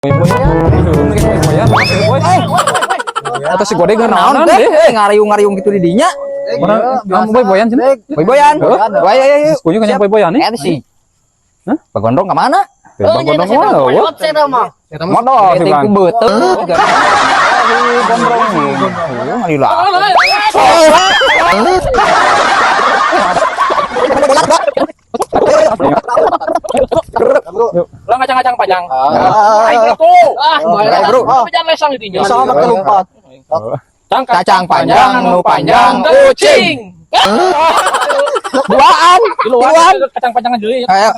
Boy. Atau si godeg Naon naon teh? deh. Ngariung-ngariung gitu di dinya. Orang kamu boy boyan sini. Boy-boyan. Heuh. Wah, ayo ayo. Kunyuk kan boy boyan nih. Eta sih. Hah? Pak Gondrong ka mana? Bang Gondrong mah. Wah. Modal sih Bete Bang. ku beuteung. Gondrong. Ngalilah. Lah ngacang-ngacang panjang. Ah, Ah, bro. Jangan lesang itunya. Sama kelumpat. Kacang panjang, nu panjang, kucing. Duaan, Tiluan, kacang panjang deui. Ayo.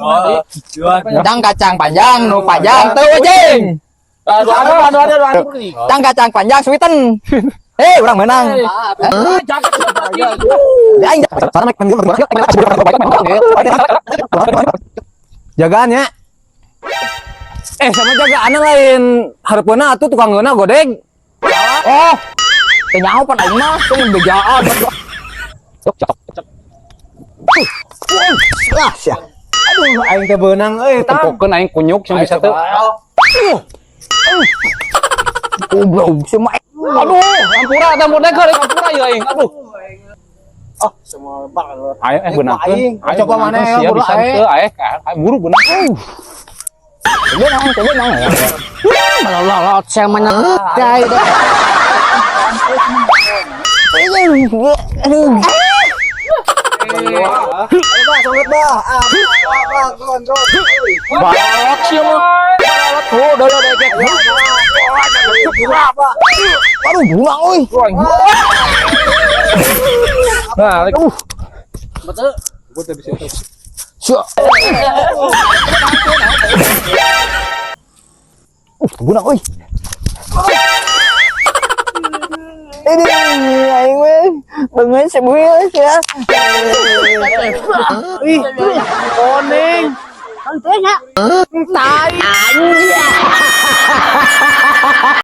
Cang kacang panjang, nu panjang, teu ucing. Aduh, aduh, aduh, aduh. Cang kacang panjang, sweeten. Hei, orang menang. Aing Jagaan ya. Eh sama jagaan lain hareupeuna atuh tukang ngeuna godeg. Oh, teu nyaho pan aing mah, teu bejaan. Wah, sia. Aduh aing teh beunang euy tang. Tempokeun aing kunyuk sing bisa teu. Goblok, semua. Aduh, hampura tah modeg keur hampura ieu aing. Aduh. Oh, semua bak. Aing eh beunangkeun. Aing. Aing Coba mana beunangkeun, ya, sia buru, bisa aing. teu aing aing buru beunang. Coba naon, coba naon. Melolot saya menyertai. Aduh. Ayo, Bah, songet, Bah. Ah, bah, bah, kontrol. Balok sih mah. Oh, udah udah udah. Aduh, bunga euy. Nah, Sia. Guna euy. Ini aing mah beungeut sebuil ya. Ih, koneng. Tai.